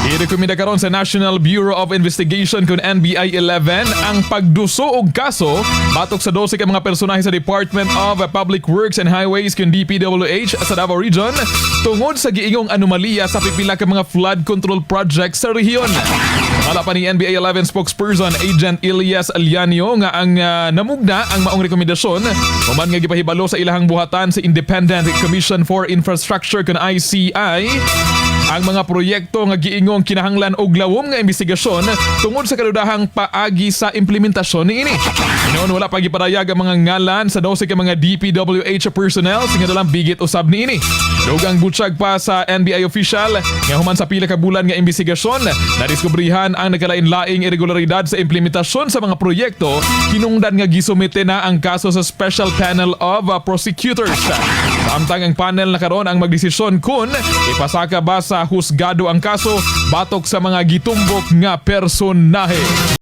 Girekomenda karon sa National Bureau of Investigation kun NBI 11 ang pagduso og kaso batok sa 12 ka mga personahe sa Department of Public Works and Highways kun DPWH sa Davao Region tungod sa giingong anomalya sa pipila ka mga flood control projects sa rehiyon. Wala pa ni NBI 11 spokesperson Agent Elias Alianio nga ang namugna ang maong rekomendasyon human nga gipahibalo sa ilahang buhatan sa Independent Commission for Infrastructure kun ICI ang mga proyekto nga giingong kinahanglan og lawom nga investigasyon tungod sa kaludahang paagi sa implementasyon niini. Noon, wala pa gipadayag ang mga ngalan sa 12 ka mga DPWH personnel nga dalang bigit usab niini. Dugang butyag pa sa NBI official nga human sa pila ka bulan nga investigasyon, nadiskubrihan ang nagkalain-laing irregularidad sa implementasyon sa mga proyekto, hinungdan nga gisumite na ang kaso sa Special Panel of Prosecutors. Samtang ang panel na karon ang magdesisyon kung ipasaka ba sa husgado ang kaso batok sa mga gitumbok nga personahe.